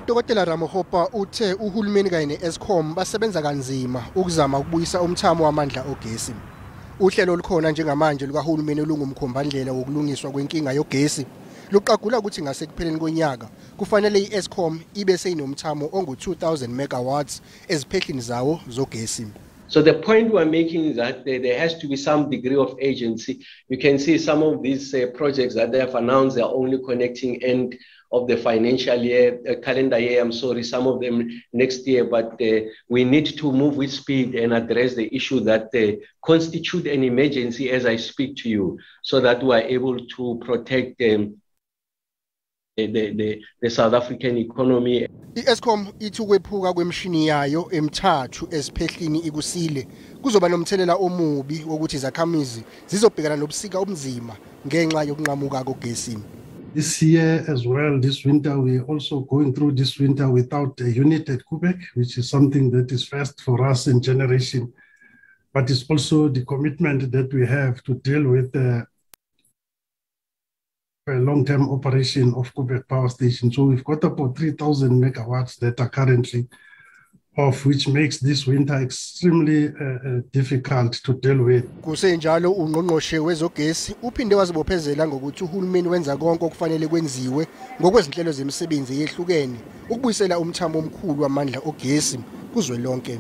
UDokotela Ramokgopa uthe uhulumeni kanye ne-Eskom basebenza kanzima ukuzama ukubuyisa umthamo wamandla ogesi. Uhlelo olukhona njengamanje lukahulumeni olungumkhombandlela wokulungiswa kwenkinga yogesi luqagula ukuthi ngasekupheleni konyaka kufanele i-Eskom ibe seyinomthamo ongu-2000 megawatts eziphehlini zawo zogesi. So the point we're making is that there has to be some degree of agency. You can see some of these projects that they have announced, they are only connecting end of the financial year, calendar year, I'm sorry, some of them next year, but we need to move with speed and address the issue that constitute an emergency as I speak to you, so that we are able to protect the South African economy. I-Eskom ithi ukwephuka kwemishini yayo emithathu eziphehlini iKusile kuzoba nomthelela omubi wokuthi izakhamizi zizobhekana nobusika obunzima ngenxa yokunqamuka kogesi. This year as well, this winter, we're also going through this winter without a unit at Koeberg, which is something that is first for us in generation, but it's also the commitment that we have to deal with the long-term operation of Koeberg Power Station. So we've got about 3,000 megawatts that are currently off, which makes this winter extremely difficult to deal with. Kusenjalo ungqongqoshe wezogesi uphinde wazibophezela ngokuthi uhulumeni wenza konke okufanele kwenziwe ngokwezinhlelo zemisebenzi eyehlukene ukubuyisela umthamo omkhulu wamandla ogesi kuzwelonke.